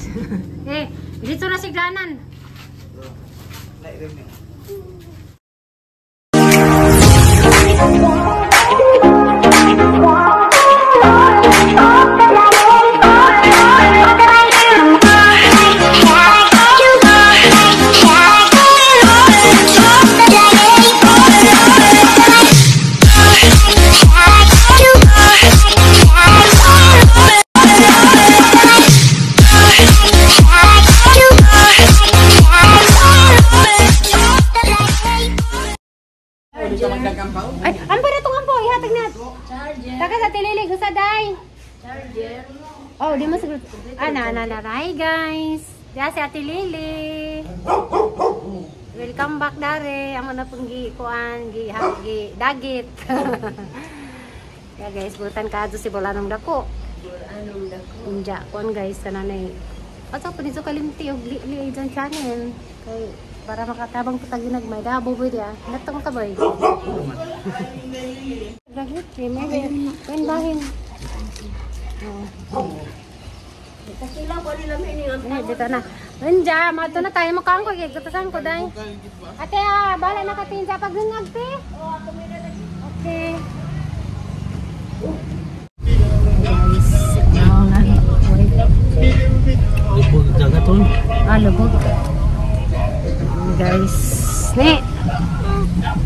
Eh, dito na si Ganan. Ay, ampo na itong ampo. Ihatag na. Taka sa tililig. Usa, day. Charger. Oh, di mo siguro. Ah, na, na, na. Hi, guys. Diya si Ate Lily. Welcome back, dare. Amo na pong gi, kuan, gi, ha, gi, dagit. Yeah, guys. Butan ka si Bolanong Dako. Bolanong Dako. Unja, kuan, guys. Kananay. Asa po dito kalimti og li, li, dyan channel. Kay, para makatabang po tayo nagmay. Dabo, boy, diya. Natong ka, boy. Dagit, may bahin. Dito na. Nanja, mato na tayo. Mukhang ko, gutasan ko, day. Ate, ah, bala na katin sa paglungag, te. Okay. Guys, na. Lubog dagat. Ah, lubog. Guys, ni.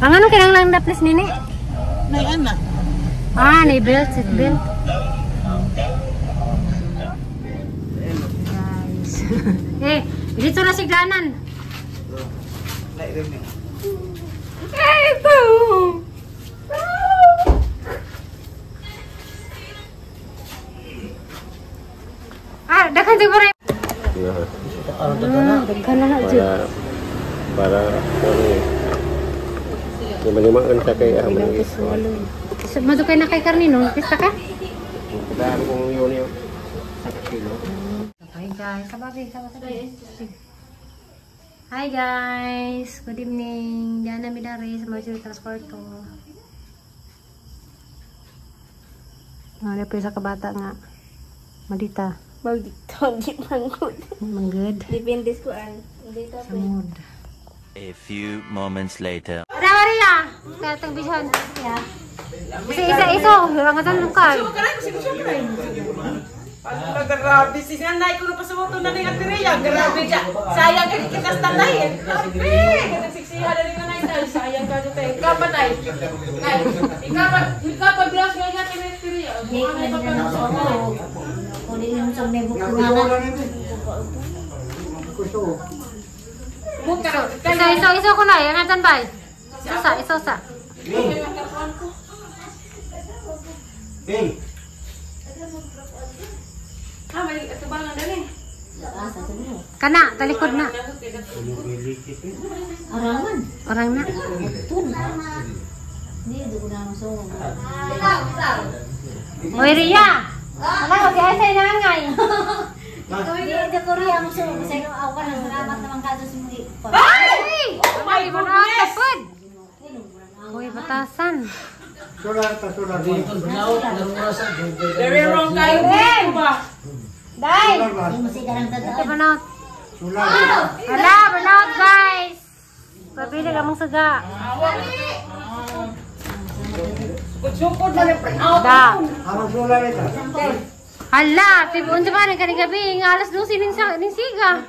Ang ano kinahanglan na please nini? Nay ana. Ah, ni belt, seat belt. Guys. Eh, dito na si Ganan. Ay, boom. Ah, daghan siguro. Daghan na na. Para lima-lima kan sa kay aman ni. Madukay na kay karni no, pista ka? Daan kong yun yun. Kilo. Hi guys, sababi, sababi. Hi guys, good evening. Diyan na mi diri sa Mercury Transport ko. Ano pa sa kabata nga. Madita. Maldito, di manggod. Manggod. Depende sa kuan. Dito sa mood. A few moments later. Ada Maria, katong bisan. Isa isa iso, hangatan nung kay. Grabe si nanay ko na pasuoto na ning Ate Rhea. Grabe ja. Sayang kay kita sa tanay. Grabe. Nagsiksihan na ning nanay tay. Sayang ka tay. Ikaw tay. Tay. Ikaw pa brush nga niya kay Ate Rhea. Ano pa pa Kunin yung sa may buko na. Iso iso iso ko na, hangatan bay. Iso sa, iso sa. Hey. Ah, may atubangan dali. Kana, talikod na. Orangan. Orang na. Tun. Hindi ko na masungog. Oy Ria. Ala ko di ay nangay. Hindi ko Ria masungog sa iyong awan ang salamat naman ka sa muli. Ay! Oh my goodness. Uy, batasan. Very wrong tayo ba? Day! Ito burnout. Hala, burnout guys! Pabili ka mong suga. Sukod man ang print-out. Da. Hala, unsa pa rin kaning gabi, nga alas 12 ning siga.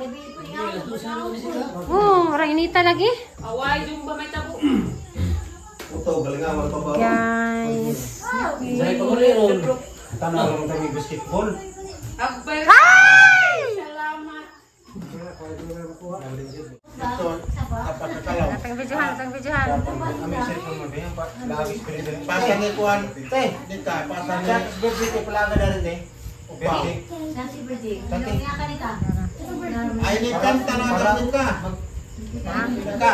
Oh, orang inita lagi. Away yung ba may tabo. Guys. Tanong kami basketball. Ay! Salamat. Atang videohan, atang videohan. Pasa ni kuan, te, dita, pasa ni. Birthday palaga na rin eh. Ay, ni kanta na ka. Ka.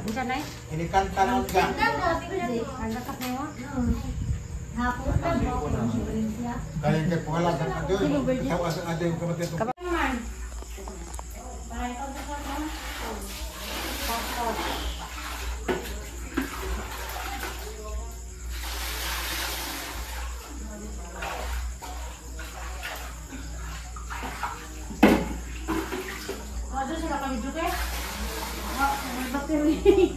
Unsa nay? Ini kanta na ka. Kaya kay pala sa adoy, tawas ang adoy kamatay to. Naka-video ka? May battery.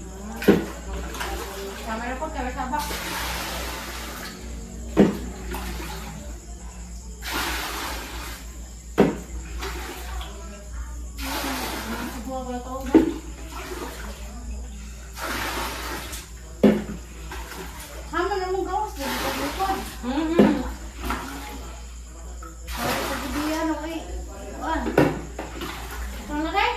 Camera po, camera sa back. Hama na mong gawas. Dili ka bukod. Pagbibiyan, okay. Kuan. Ito na kay?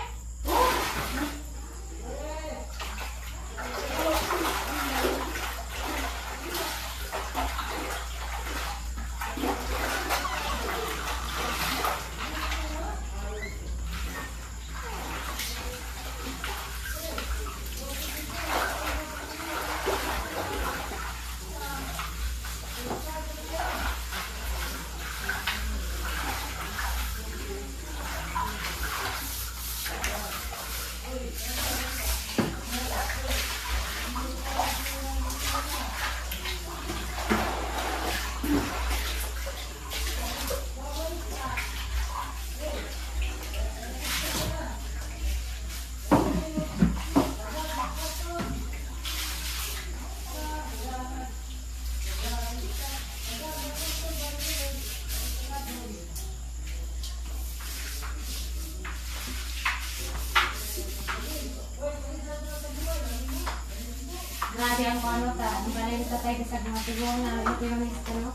Grabe ang ano ta. Ang balay ta tayo sa mga tiguang na ito yung miss ko, no?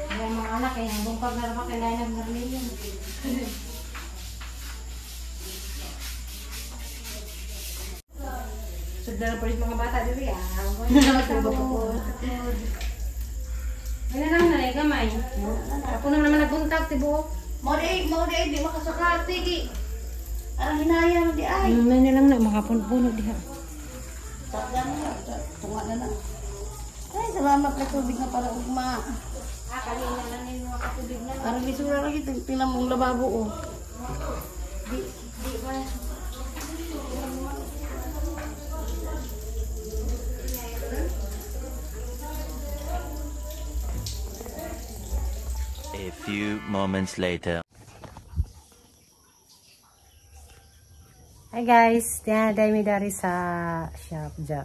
Kaya mga anak eh, ang bungkag na ba kailangan nagmarlin. Sugdan na pa rin mga bata diri ah. Wala lang na eh, gamay. Ako nang naman nagbuntag, tibuok. Mo di di makasakati gi. Arang hinaya mo di ay. Ano na lang na, makapuno-puno diha. Sakda na, tunga na na. Ay, salamat na tubig na para ugma. Ah, kanina lang yung mga katubig na. Arang lisura lagi tingnan mong lababo oh. Di, di ba? A few moments later. Hi guys, diyan dahil mi dari sa shop dya.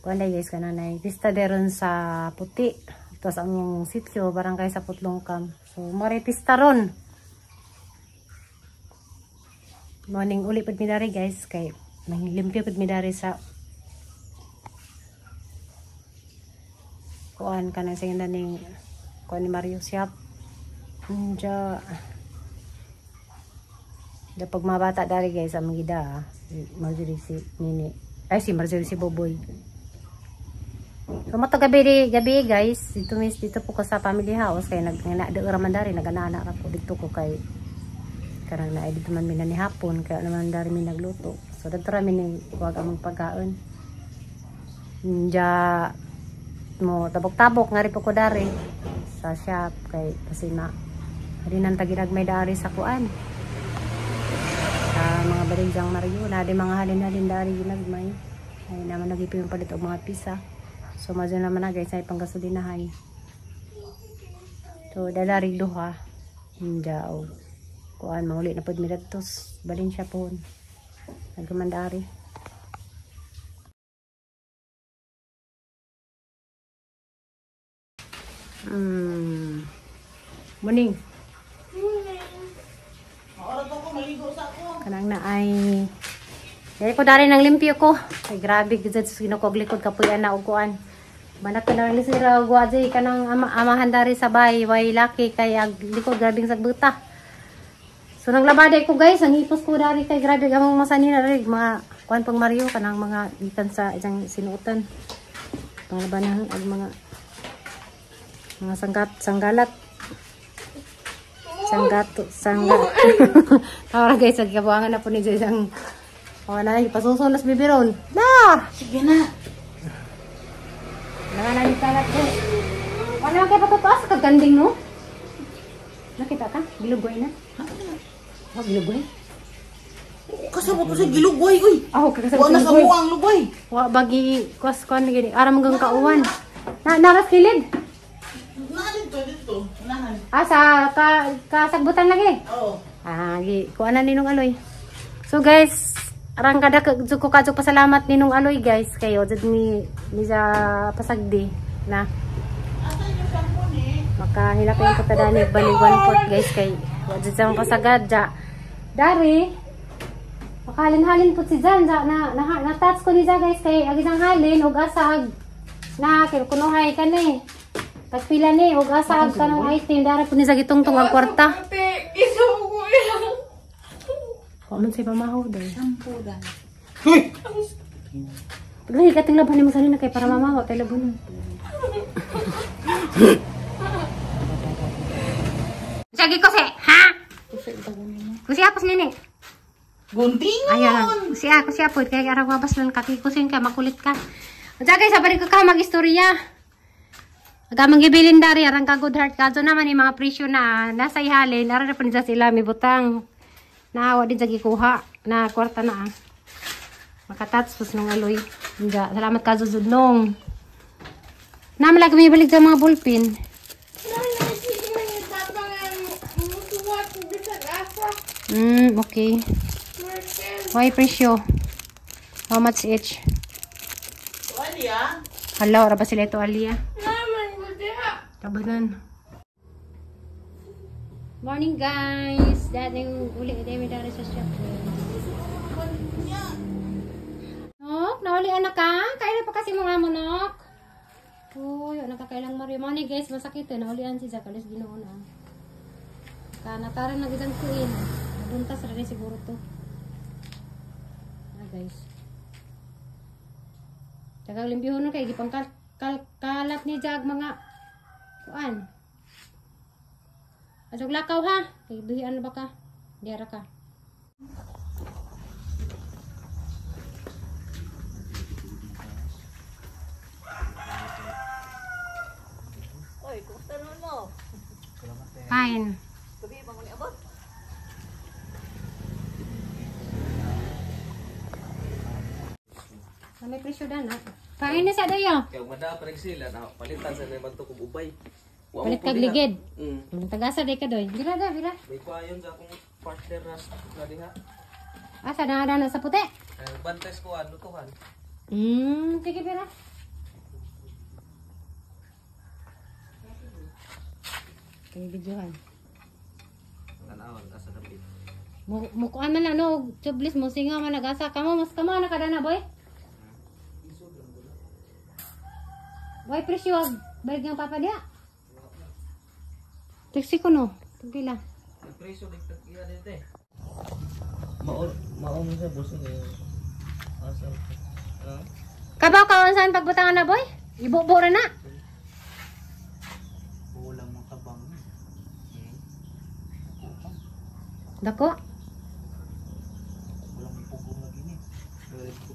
Kuan dahil guys kana nay pista deron sa Puti. Tapos ang sitio barangay sa Putlongkam. So mare pista ron. Morning uli pud mi dari guys kay manglimpyo pud mi dari sa kuan kanang sa ning kuan ni Mario shop. Dya. Da pag mga bata dari guys, ang gida, si Marjorie si Nini. Ay, si Marjorie si Boboy. So, matag gabi, gabi guys, dito miss, dito po ko sa family house, kay nag-raman dari, nag-anak ra po dito ko kay karang na dito man mi na ni hapon, kaya naman dari mi nagluto. So, dito ra mi ni kuwag among pagkaon. Nja mo tabok-tabok ngari po ko dari sa shop kay kasi ma harinan taginagmay dari sa kuan. Sa mga balinjang Mario na di mga halin-halin dari ginagmay ay naman nagipin yung palit og mga pisa. So madyo naman na guys ay panggasolinahay. So dala rig duha hinja og kuan mauli na pud mi dadtos Valencia pohon nagmandari. Morning. Kanang na ay dahil ko dari ng limpyo ko. Ay grabe gud sa ginoo likod kapuyan na og kuan. Banat ko na lang sira og wa jay kanang amahan dari sa bay way laki kay ag likod grabing sagbuta. So naglabaday ko guys, ang hipos ko dari kay grabe among masanina dari mga kuan pang Mario kanang mga gikan sa isang sinuotan. Panglabanan ag mga sanggat sanggalat. Sanggato, sangga. Tawara guys, nagkabuangan na po ni Joyce ang wala, pasuso nas bibiron. Na! Sige na. Wala na ni kalat ko. Wala kay patataas kaganding no? Nakita ka? Gilugoy na. Oh, gilugoy. Kasabot ko sa gilugoy uy. Oh, kakasabot Wa na sa muang lugoy. Wa bagi kwas kuan gini. Aram hanggang kauwan. Na naras kilid. Na dito dito. Unahan. Ah, sa kasagbutan lagi. Oo. Ah, kuha na Ninong Aloy. So guys, arang kada ko kadyo pasalamat Ninong Aloy guys kayo jud ni sa pasagdi na. Makahila kayo patadani bali 1/4 guys kay wa jud sa pasagad ja. Dari makahalin-halin po si Jan ja na na touch ko ni ja guys kay ag isang halin og asa ag na kay kunuhay kani. Tagpila ni og asa ag kanang item dara po ni sa gitungtong ang kwarta. Wa man say pamahaw day. Shampoo da. Uy! Paglahi ka ting laban nimo sa nina kay para mamahaw tay laban. Sige ko se, ha? Kusi apos nini. Guntingon. Ayan. Kusi apod kay araw wabas lang ka kusin ka makulit ka. Unsa guys, sabari ko ka magistorya. Agamang gibilin dari arang ka good heart kadto naman yung mga presyo na nasa ihalin ara na po nila sila may butang. Naawa din sa gikuha na kwarta na ah. Makatats pos nung Aloy. Nga, salamat ka jud nong. Naman lagi may balik sa mga ballpen. Okay. Why presyo? How much each? Alia? Hala, ora ba sila ito Alia? Tabanan. Morning guys! Dating uli tayo may dari sa shop. Nok, nauli anak ka? Kailan pa kasi mga mo, Nok? Uy, nakakailang Mario. Morning guys, masakit eh. Naulian si Jack. Alis ginoon ah. Kanataran na gidang kuin. Nabuntas rin siguro to. Ah guys. Tagang limpyo nun kay gipang kalat ni Jack mga kuan. Asog lakaw ha. Kay bihian ba ka? Diara ka. Oy, kumusta naman mo? Fine. Gabi pa mo ni abot. May presyo dan ha. Fine na sa dayo. Kaya umada pa rin sila na palitan sa naman to kung ubay. Palit kag ligid. Tagasa day ka doy. Bira da, bira. May kuha yun sa akong partner na diha. Asa na na sa puti? Bantes ko ano tuhan. Sige bira. Kay videohan. Tanawan asa dapit. Mukuan man lang no, tubeless mo singa man nagasa kamo mas kamo na kada na boy. Boy presyo balik ng papa diha. Taxi ko no. Tugila. Presyo dagdag iya dito eh. Mao mo sa bulso niyo. Asa. Kabaw ka saan pagbutangan na boy? Ibubo ra na. Kulang mo tabang. Dako. Kulang mo pugong lagi ni.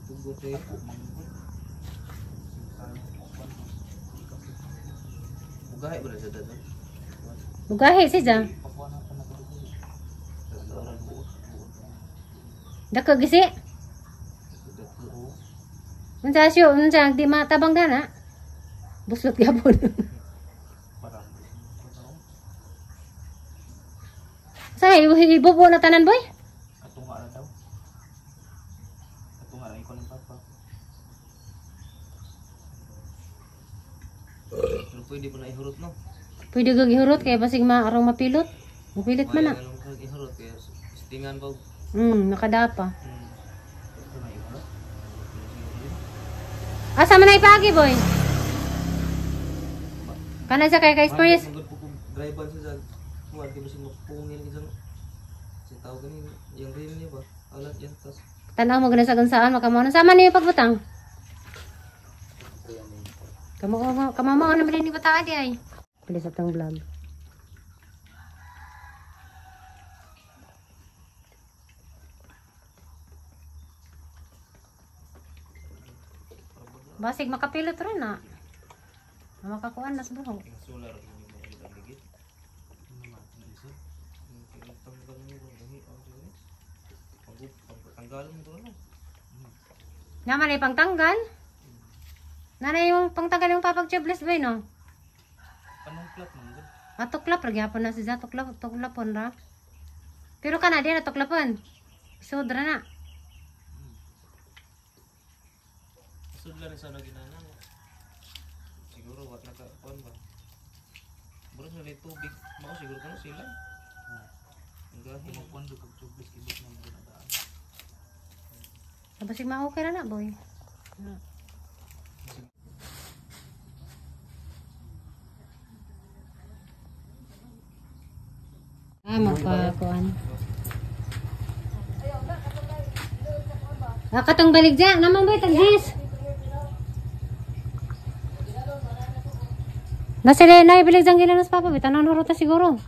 Pugo te. Bugahe ba sa dadan? Bugahe si Jang. Dako gisi. Unsa siyo, unsa di matabang dana? Buslot gyapon. Sa ibubo na tanan boy? Katunga na daw. Katunga na ikaw ng papa. Pero pwede pa na ihurot no? Pwede kag ihurot kay basig maarong mapilot. Mapilit man na. Anong kag ihurot kay istingan ba? Nakadapa. Asa man na ipagi boy? Kana sa kay experience. Driver sa kuan kay basig mapungil isang si tao gani yang rim niya ba? Alat yan tas. Tanaw mo gani sa gansaan makamo sama niyo pagbutang. Kamo kamamo naman ni bata di ay. Pili sa tang vlog. Basig makapilot rin na. Makakuan nas buhok. Solar ini mo ang ligid. Tanggalan mo to na. Naman ay pangtanggal. Nanay yung pangtanggal yung papag-tubeless ba no? Anong plat man gud? Atuklap ra gyapon na si Za, tuklap, tuklapon ra. Pero kana di na tuklapan. Sudra na. Sudla ni sana ginana. Siguro wat naka kuan ba. Bro sa may tubig, mao siguro kuno sila. Ang gahi mo Kuan do kag tubig ibot nang ginadaan. Basig ma-okay ra na, boy. Ah, magpakuan. Ah, katong balik dyan. Naman boy, tagdis. Nasila na ibalik dyan ginanos papa. Bitaw na ruta siguro.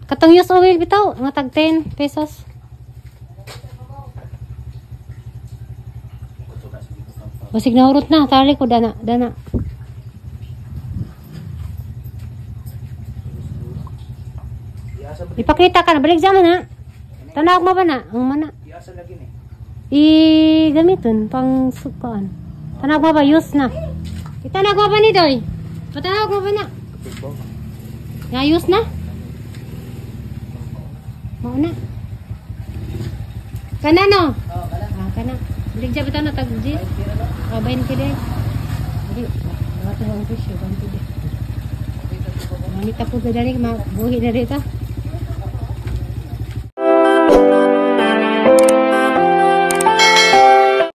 Katong use oil bitaw. Nga tag 10 pesos. Basig nahurot na. Tali ko dana. Dana. Iasa ba? Ipakita ka na. Balik dyan mo na. Tanawag mo ba na? Ang mana. Iasa lagi ni. I gamiton pang sukaan. Tanawag mo ba? Use na. Itanawag mo ba ni Doy? Patanawag mo ba na? Nga use na? Mao na. Kana no? Ah, kana. Balik dyan bitaw na tag G. Oh, 20 din. Dili. Wala ang presyo, 20 din. Manita po sa dali, mabuhi na dito.